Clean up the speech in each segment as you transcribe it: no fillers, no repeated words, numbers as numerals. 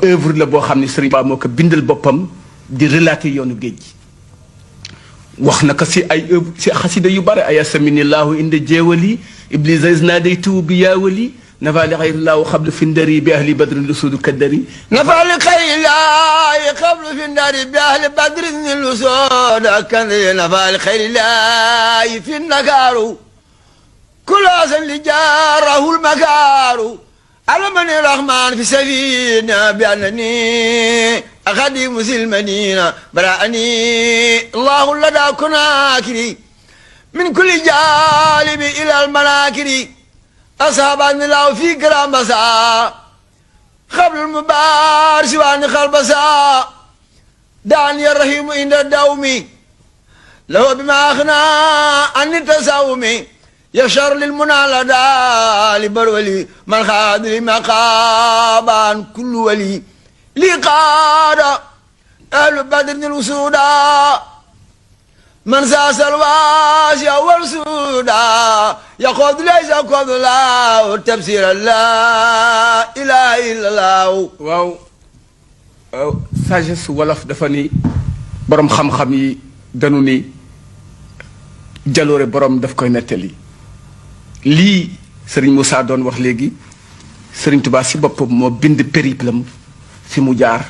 œuvre la boo xam ne Serigne Touba moo ko bindal boppam di relater yoonu géej gi wax na ko si ay œuvre si xasida yu bare ay asaminillahu inda jeewali iblis isnadaytu bi yaawali nafa li xayrillahu xablu fi ndari bi ahli badrin lusudu kaddari nafa li xayrillahi xablu fi ndari bi ahli badrin lusudu kaddari nafa li xayrillahi fi ndakaaru kulaasan li jaarahu lmakaaru علمني الرحمن في سفينة بأنني أخدم المدينة برأني الله لدى كناكري من كل جانب إلى المناكر أصابني الله في كرام بسا قبل المبارس وأن خلبسا دعني الرحيم عند الدوم له بما أغنى عن التساوم يشر للمنى لدى لبرولي من خاد لمقابا كل ولي لقاد أهل بدر الوسودا من ساس الواسع والسودا يقود ليس قود الله تفسير لا إله إلا الله waaw sagesse wolof dafa ni borom xam-xam yi dañu ni jaloore borom daf koy nettali lii Serigne Moussa doon wax léegi Serigne Touba si boppam moo bind périplam fi mu jaar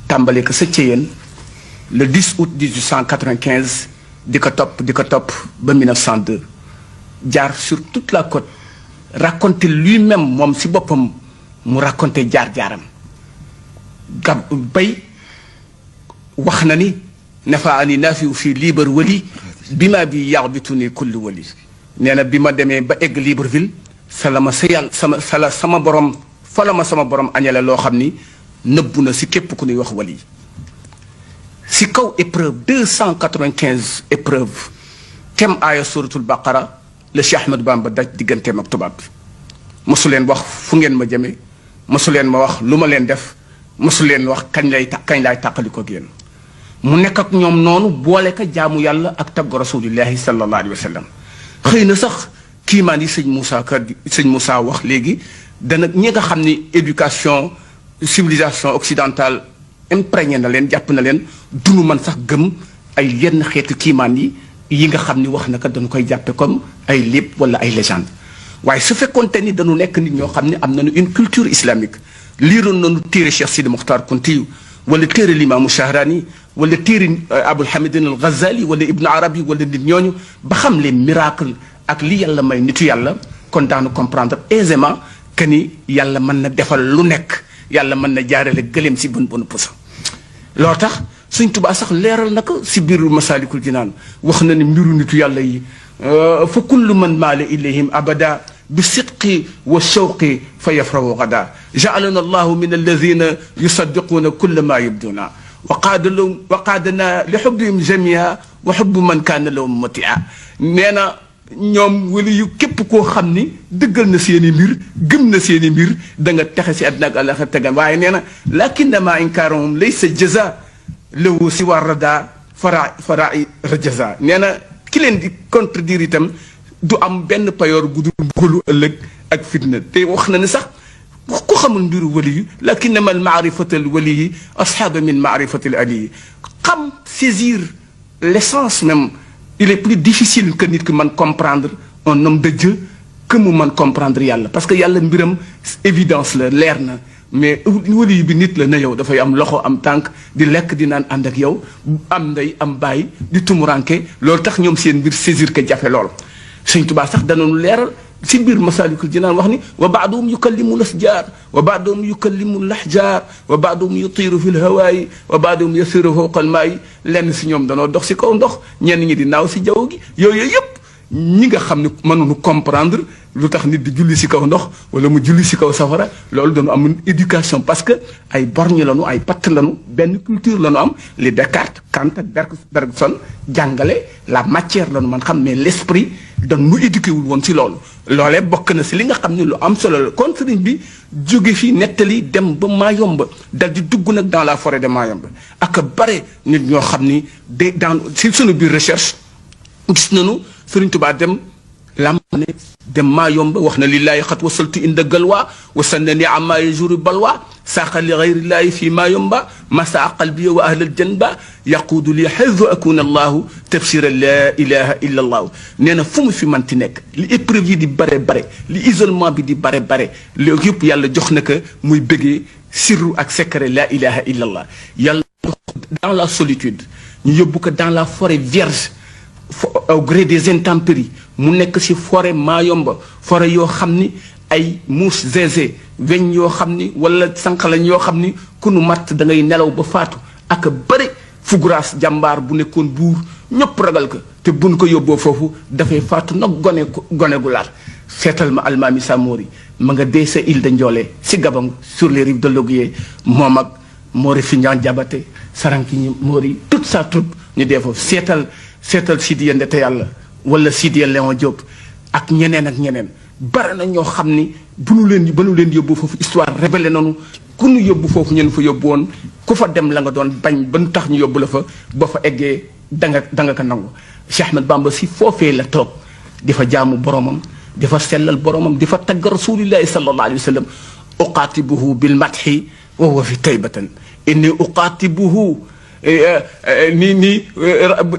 tàmbale ko sa Thiéyène le 10 août 1895 di ko topp ba 1902 jaar sur toute la côte raconter lui-même moom si boppam mu raconter jaar-jaaram bay wax na ni nafa ani naafiu fii liibar wali bi ma bi yaxbitu ni kulli wali nee na bi ma demee ba egg Libreville sama borom fa la ma sama borom añale loo xam ni nëbbu na si képp ku ñuy wax wali si kaw épreuve 295 épreuve tem aaya suratul baqara la Cheikh Ahmadou Bamba daj digganteem ak tubaab bi mosu leen wax fu ngeen ma jëmee mosu leen ma wax lu ma leen def mosu leen wax kañ laay tàqali ko génn mu nekk ak ñoom noonu boole ka jaamu yàlla ak tagg rasulillahi sallallahu alayhi wa sallam xëy na sax kiimaan yi sëñ Moussa wax léegi dana ñi nga xam ni éducation civilisation occidentale imprégné na leen jàpp na leen dunu man sax gëm ay yenn xeetu kiimaan yi nga xam ni wax na ko dañu koy jàppe comme ay léeb wala ay légende waaye su fekkoonte ni dañu nekk nit ñoo xam ne am nañu une culture islamique liiroon nañu téere Cheikh Sidi Mokhtar Kounti wala téere Limaamu Shahrani wala téere Abul Hamidin al Ghazali wala Ibn Arabi wala nit ñooñu ba xam les miracles ak li yàlla may nitu yàlla kon daanu comprendre aisément que ni yàlla mën na defal lu nekk yàlla mën na jaarale gëleem si bën pusa loo tax Sëñ Tuubaa sax leeral na ko si biiru Masaalikul Jinaan wax na ni mbiru nitu yàlla yi fa kullu man maala ilayhim abada bi sidqi wa shawqi fa yafrahu gada jaalana allahu min alladina yusaddiquuna kulla ma yubduna wa qaadana li xubbihim jamia wa xubbu man kaana lahum matia nee na ñoom wala yu képp koo xam ni dëggal na seen i mbir gëm na seen i mbir da nga texe si àddina ak àllaxira tegan waaye nee na lakinnama inkaarahum laysa jaza lahu siwa rada farai rajaza nee na ki leen di contredire itam du am benn payoor gu dul mbugalu ëllëg ak fitna te wax na ne sax ku xamul mbiru wali yi lakinnama al maarifatal wali yi asxaaba min maarifatil ali yi xam saisir l'essence même il est plus difficile que nit ki mën comprendre un homme de Dieu que mu mën comprendre yàlla parce que yàlla mbiram évidence la leer na mais wali bi nit la na yow dafay am loxo am tànk di lekk di naan ànd ak yow am ndey am baay di tumuranke loolu tax ñoom seen mbir saisir que jafe lool Sëñ Tuubaa sax danoonu leeral si biir Masaalikul Jinaan wax ni wa baaduhum yukallimu lasjaar wa baaduhum yukallimu lahjaar wa baaduhum yutiiru fi lhawaayi wa baaduhum yasiru fawqa almaayi lenn si ñoom danoo dox si kaw ndox ñenn ñi di naaw si jaww gi yooyu yëpp ñi nga xam ne mënuñu comprendre lu tax nit di julli si kaw ndox wala mu julli si kaw safara loolu dañu am éducation parce que ay borgne lañu ay patt lañu benn culture lañu am li Descartes Kant ak Bergson jàngale la matière lañu man xam mais l'esprit dañu éduqué wul woon si loolu loolee bokk na si li nga xam ne lu am solo la kon sëriñ bi jóge fi nettali dem ba Mayomba dal di dugg nag dans la forêt de Mayomba ak bare nit ñoo xam ni dans si sunu biir recherche gis nañu Sëriñ Tuubaa dem lamane dem maa yomba wax na lillahi xat wasaltu inda galwa wasannani amma yajuru balwa saaqa li gayrillahi fi maa yomba masaa qalbi wa ahlal janba yaquudu li xaydu akuna allahu tafsira la ilaha illa allahu nee na fu mu fi manti nekk li épreuve yi di bare bare li isolement bi di bare bare loolu yëpp yàlla jox na ko muy bëggee sirru ak secret la ilaha illa allah yàlla dans la solitude ñu yóbbu ko dans la forêt vierge au gré des intempéries mu nekk ci forêt Mayomba forêt yoo xam ni ay muus zézé weñ yoo xam ni wala sànqalañ yoo xam ni ku nu matt da ngay nelaw ba faatu ak bëri fuguraas jàmbaar bu nekkoon buur ñëpp ragal ko te buñ ko yóbboo foofu dafay faatu nag gone gu laal seetal ma almaami Samori ma nga dee sa île de Ndiolé si Gabon sur les rives de l'Oguier moom ak Mori Finian Diabaté Saranki Mori toute sa troupe ñu dee foofu seetal Sidiya Ndete Yàlla wala Sidiya Léon Diop ak ñeneen bare na ñoo xam ni ba nu leen yóbbu foofu histoire révélé nañu ku nu yóbbu foofu ñeen fa yóbbu woon ku fa dem la nga doon bañ ba nu tax ñu yóbbu la fa ba fa eggee da nga ko nangu Cheikh Ahmed Bamba si foofee la toog di fa jaamu boromam di fa sellal boromam di fa tagg rasulillahi sallallahu alayhi wa sallam uqaatibuhu bil madhi wa huwa fi taybatan inni uqaatibuhu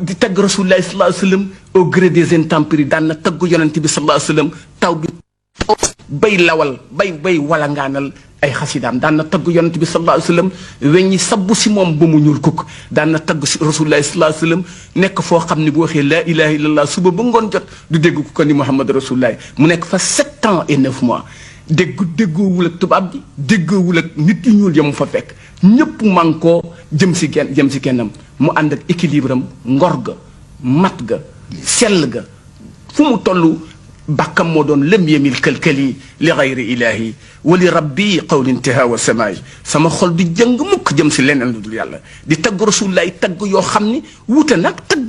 di tagg rasulillahi sallallahu alayhi wa sallam au gré des intempéries daan na tagg yonent bi sallallahu alayhi wa sallam taw bi bay lawal bay walangaanal ay xasidaam daan na tagg yonent bi sallallahu alayhi wa sallam weññi sabbu si moom ba mu ñuul kukk daan na tagg rasulillahi sallallahu alayhi wa sallam nekk foo xam ne bu waxee laa ilaha illallah suba ba ngoon jot du dégg ko ni Muhammad rasulillahi mu nekk fa 7 ans et 9 mois déggoowul ak tubaab bi déggoowul ak nit yu ñuul ya mu fa fekk ñëpp man koo jëm si kennam mu ànd ak équilibre am ngor ga mat ga sell ga fu mu toll bàkkam moo doon lëm yemil këlkëli li gayri ilahi wali rabbi qawli intiha wa samaay sama xol di jëng mukk jëm si leneen lu dul yàlla di tagg rasulullaay tagg yoo xam ni wuute nag tagg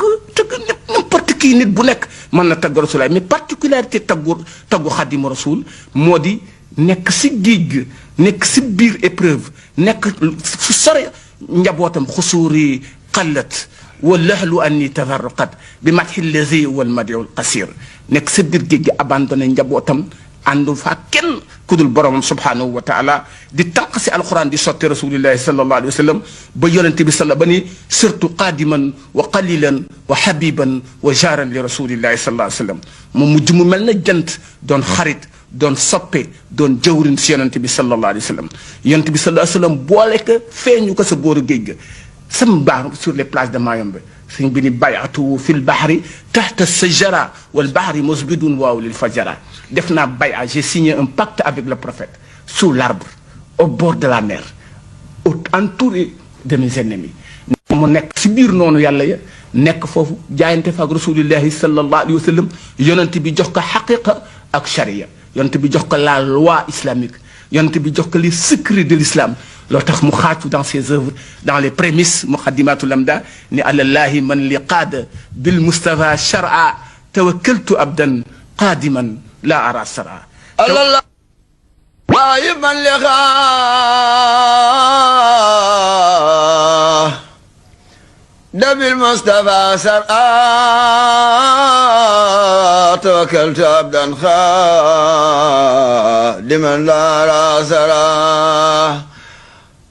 n'importe qui nit bu nekk mën na tagg rasulullaay mais particularité taggu xadimu rasul moo di nekk si géej nekk si biir épreuve nekk fu sore njabootam xusuuri qallat walahlu anni tafarraqat bi madhi lazi wal madiul qasir nekk sa biir géej gi abandonné njabootam àndul faa kenn ku dul boromam subhanahu wa taala di tànq si alquran di sotti rasulillahi sallallahu alayhi wa sallam ba yonente bi ba ni surtout qadiman wa qalilan wa habiban wa jaran li rasulillahi sallallahu alayhi wa sallam moom mujj mu mel na jant doon xarit doon soppe doon jawrin si yonente bi sallallahu alayhi wa sallam yonente bi sallallahu alayhi wa sallam boole ko feeñu ko sa booru géej ga sama baax sur les plages de Mayombe sëñ bi ni bayatu fi l bahri tahta sajara wal bahri musbidun waaw lil fajara def naa baya j'ai signé un pacte avec le prophète sous l'arbre au bord de la mer entouré de mes ennemis mu nekk si biir noonu yàlla ya nekk foofu jaayante fa ak rasulillahi sallallahu alayhi wa sallam yonent bi jox ko xaqiqa ak charia yonent bi jox ko la loi islamique yonent bi jox ko les secrets de l'islam loo tax mu xaatu dans ses œuvres dans les prémices muqaddimatu lamda ni alallahi man li qaada bil mustafa shar'a tawakkaltu abdan qadiman la ara sara alallahi man li qaada bil mustafa shar'a tawakkaltu abdan qadiman la ara sara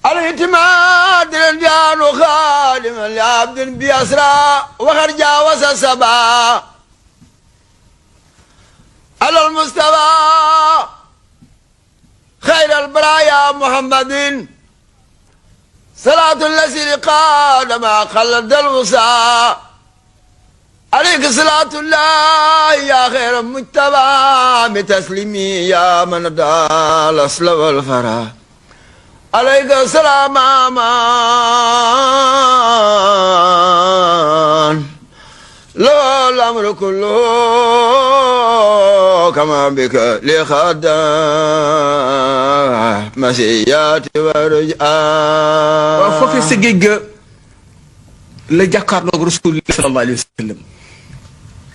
الاعتماد للجان خادما لعبد بأسرى وقد جاوز السبا على المستوى خير البرايا محمد صلاة الذي قال ما خلد الوسا عليك صلاة الله يا خير مجتبى بتسليمي يا من دال الأصل والفرح عليك السلام أمان لو الأمر كله كما بك لخدا مسيات ورجاء فوفي سجيج la jàkkaarloog rasulullah sallallahu alayhi wa sallam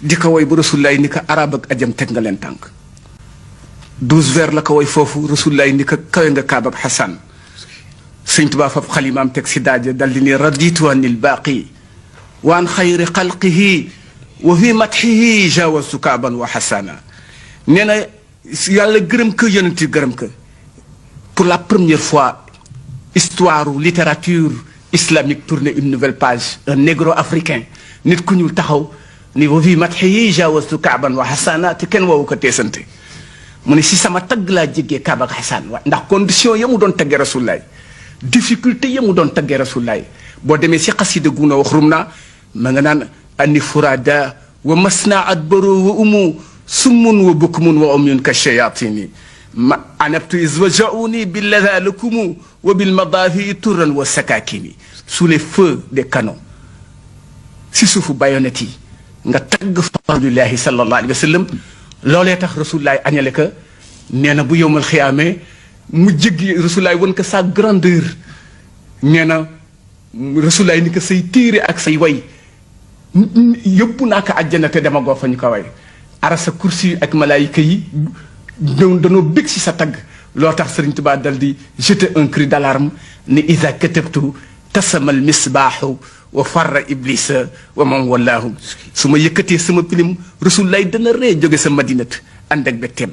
di ko woy bu rasulullah ni ko arab ak ajam teg nga leen tànk 12 vers la ko woy foofu rasulullah ni ko kawe nga kaab ak xasan sëñ Tuubaa fab xalimaam teg si daaje dal di ni raditu anil baaqi wa an xayri xalqihi wa fi matxihi jawastu kaaban wa xasana nee na yàlla gërëm ko yonent gërëm ko pour la première fois histoire ou littérature islamique tourne une nouvelle page un négro africain nit ku ñuul taxaw ni wa fi matxihi jawastu kaaban wa xasana te kenn woowu ko teesante mu ne si sama tagg laa jéggee kaaba ak xasaan wa ndax condition ya mu doon taggee rasulaay difficulté ya mu doon taggee rasulaay boo demee si xasida gu na wax rum naa ma nga naan anni furada wa masna adbaro wa umu summun wa bukmun wa umyun ka shayatini ma anabtu is wa jauni billada lakumu wa bilmadafi turran wa sakakini sous les feux des canons si suufu bayonet yi nga tagg rasulillahi sallallahu alayhi wa sallam loolee tax rasulaay añale ka nee na bu yowmal xiyaamee mu jéggi rasulaay won ko sa grandeur nee na rasulaay ni ko say téere ak say way yëpp naa ko àjjana te dama goo fa ñu ko way arasa kursi ak malaayika yi danoo bég si sa tagg loo tax Sëriñ Tuubaa dal di jeter un cri d'alarme ni ida katabtu tasamal misbaaxu wa farra iblisa wa man wallahu su ma yëkkatee sama pilim rasulaay dana ree jóge sa madinat ànd ak betteem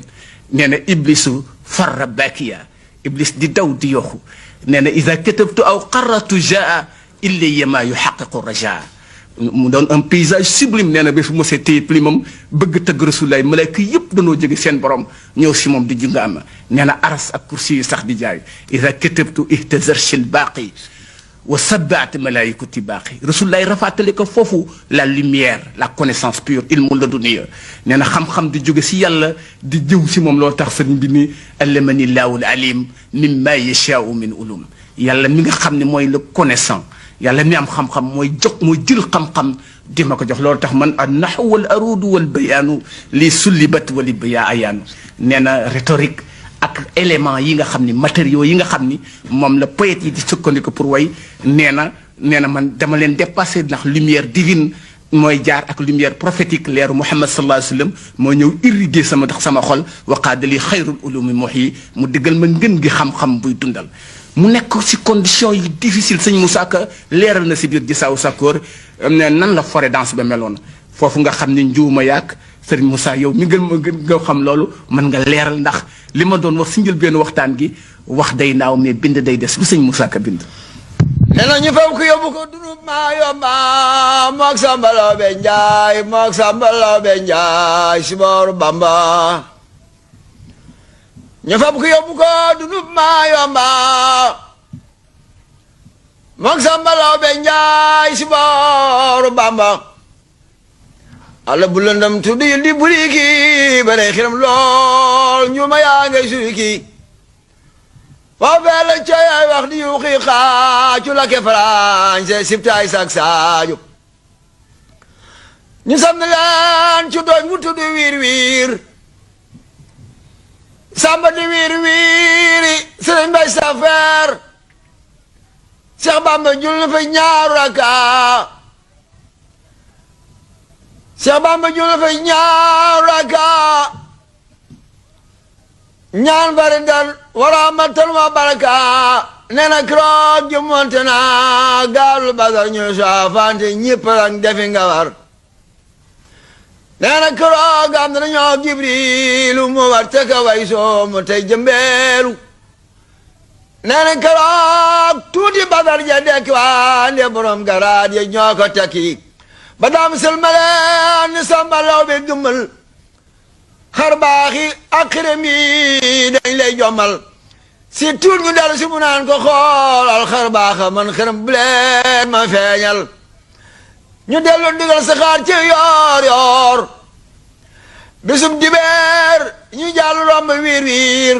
nee na iblisu farra bakiya iblis di daw di yooxu nee na ida katabtu aw qarratu jaa illayya ma yuxaqiqu rajaa mu doon un paysage sublime nee na ba fu mosee téye pilimam bëgg tëgg rasulaay malaaka yëpp danoo jóge seen borom ñëw si moom di junga am nee na aras ak kursi yi sax di jaay ida katabtu ihtazarshil baaqi wa sabbaat malaayikati baaqi rasulaay rafaatale ko foofu la lumière la connaissance pure ilmu laduniya nee na xam-xam di jóge si yàlla di jëw si moom loolu tax sëriñ bi ni allamani laahul alim mimma yashaau min ulum yàlla mi nga xam ne mooy le connaissant yàlla mi am xam-xam mooy jël xam-xam di ma ko jox loolu tax man an naxu wal aruudu wal bayaanu li sullibat wali baya ayaanu nee na rhétorique ak élément yi nga xam ni matériaux yi nga xam ni moom la poète yi di sukkandiku pour way nee na man dama leen dépassé ndax lumière divine mooy jaar ak lumière prophétique leeru Muhammad sallallahu alayhi wa sallam moo ñëw irriguer sama xol waqaadali xayrul ulumi muhyi mu diggal ma ngën gi xam-xam buy dundal mu nekk si condition yi difficile sëñ Moussa Ka leeral na si biir Gisaaw Sakkoor ne nan la forêt dense ba meloon foofu nga xam ni njuuma yaak sëriñ Moussa yow mi gën nga xam loolu mën nga leeral ndax li ma doon wax si njëlbéenu waxtaan gi wax day naaw mais bind day des lu sëñ Moussa Ka bind nee na ñu faw ko yóbbu ko dunub maa yomba mook sambalaw be njaay si booru Bamba ñu fab ko yóbbu ko dunub maa yomba mook sambalaw be njaay si booru Bamba alla bu lëndam tuddi di buri ki ba day xiram lool ñu ma yaa ngay suy ki waaw bee la cayaay wax di yuuxi xaacu la ke français sibtaay sak saaju ñu sam ne leen ci dooj mu tuddi wiir wiir samba di wiir wiiri sëriñ Mbay Safeer Seex Bamba jul na fa ñaaru raka Seex Bamba jul na fa ñaaru raka ñaan bari dal warahmatan wa baraka nee na keroog jëmonte na gaalu Badar ñu saafante ñëpp lang defi nga war nee na keroog am na ñoo Jibriilu mu war te ka way soo mu tey jëmbeelu nee na keroog tuuti Badar ja dekk waande borom garaad ya ñoo ko tekki ba daam sëlmaleen ni sambalaw be gëmmal xar baaxi ak xërëm yi dañ lay jommal si tuut ñu dal si mu naan ko xoolal xar baaxa man xërëm bu leen ma feeñal ñu dellu digal sa xaar ci yoor yoor bisub dibeer ñu jàll romb wiir wiir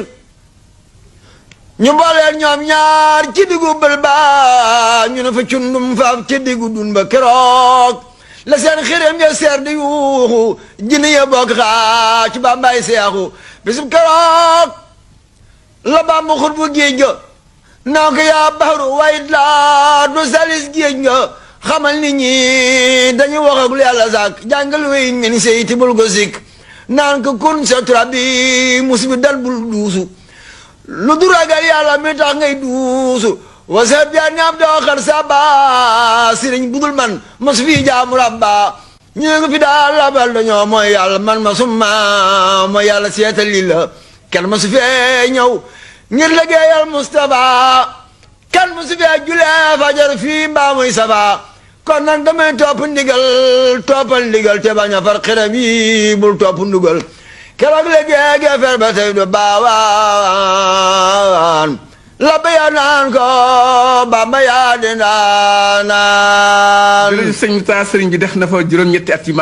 ñu booleen ñoom ñaar ci diggu bël ba ñu ne fa cundum faaf ci diggu dun ba keroog la seen xërëm ya seer di yuuxu jinne ya bokk xaa ci Bàmbaay seexu bisub keroog la Bàmba xut bu géej ga naa ko yaa baxaru wayit laa du salis géej nga xamal nit ñi dañu wax ak lu yàlla sàkk jàngal weyin min seyti bul ko sikk naan ko kun sa turabi mus bi dal bul duusu lu du ragal yàlla mi tax ngay duusu waseet yaa ñaam doo xar saba sëriñ budul man mos fii jaamu rabba ñu ngi fi daal labal dañoo mooy yàlla man ma summa mooy yàlla seetal lii la kenn ma su fee ñëw ngir liggéeyal Moustapha kenn ma su fee julee fajar fii mbaa muy safa kon nag damay topp toppal ndigal te bañ a far xiram yi bul topp ndugal keroog liggéey gefer ba tey du baawaan la béya naan ko Bamba yaa di naan jërëjëf sëñ Moussa sëriñ bi def na fa juróom-ñetti at yi